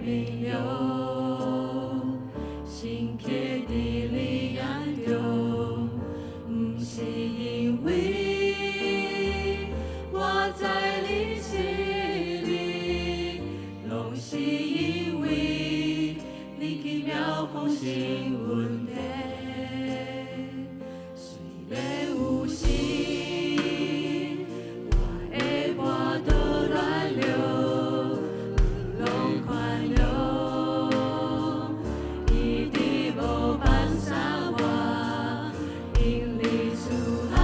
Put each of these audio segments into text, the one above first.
榮耀，深刻佇你眼中，毋是因為我知你實力，攏是因為你奇妙豐盛恩典。雖然有時我會跋倒軟弱，你攏寬容，一直無放捨我，因你慈愛，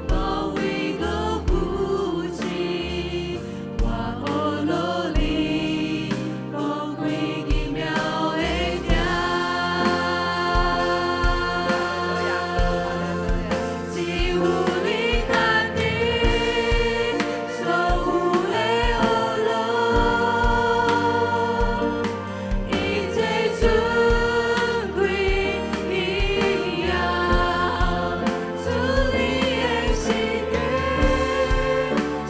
無為過扶持，我學落你寶貴奇妙的疼。只有你決定所有的惡路，一切尊貴榮耀，主你的實底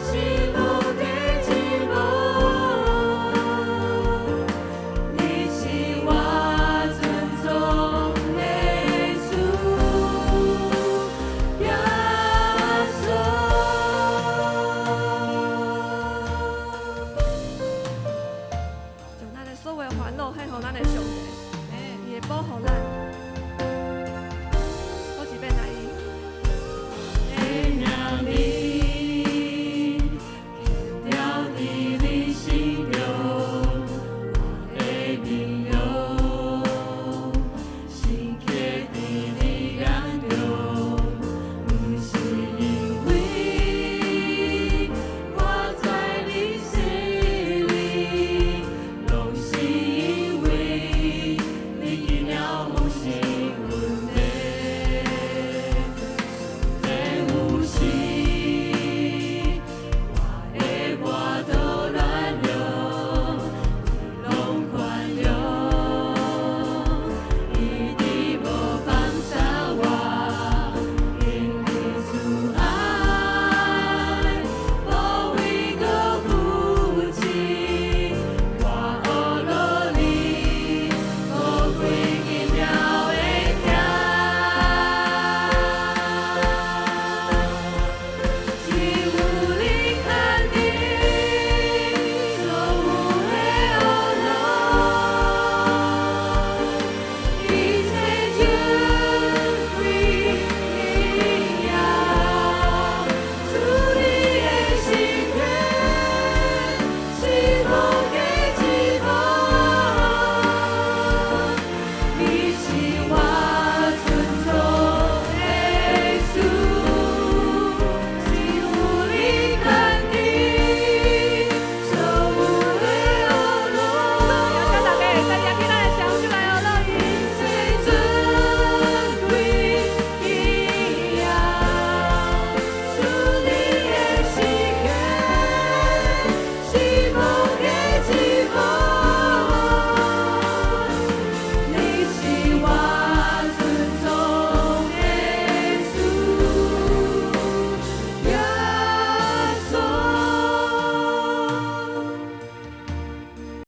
是無價之寶，你是我尊崇的主耶穌。將咱的所有的煩惱獻予咱的上帝，伊會保護咱。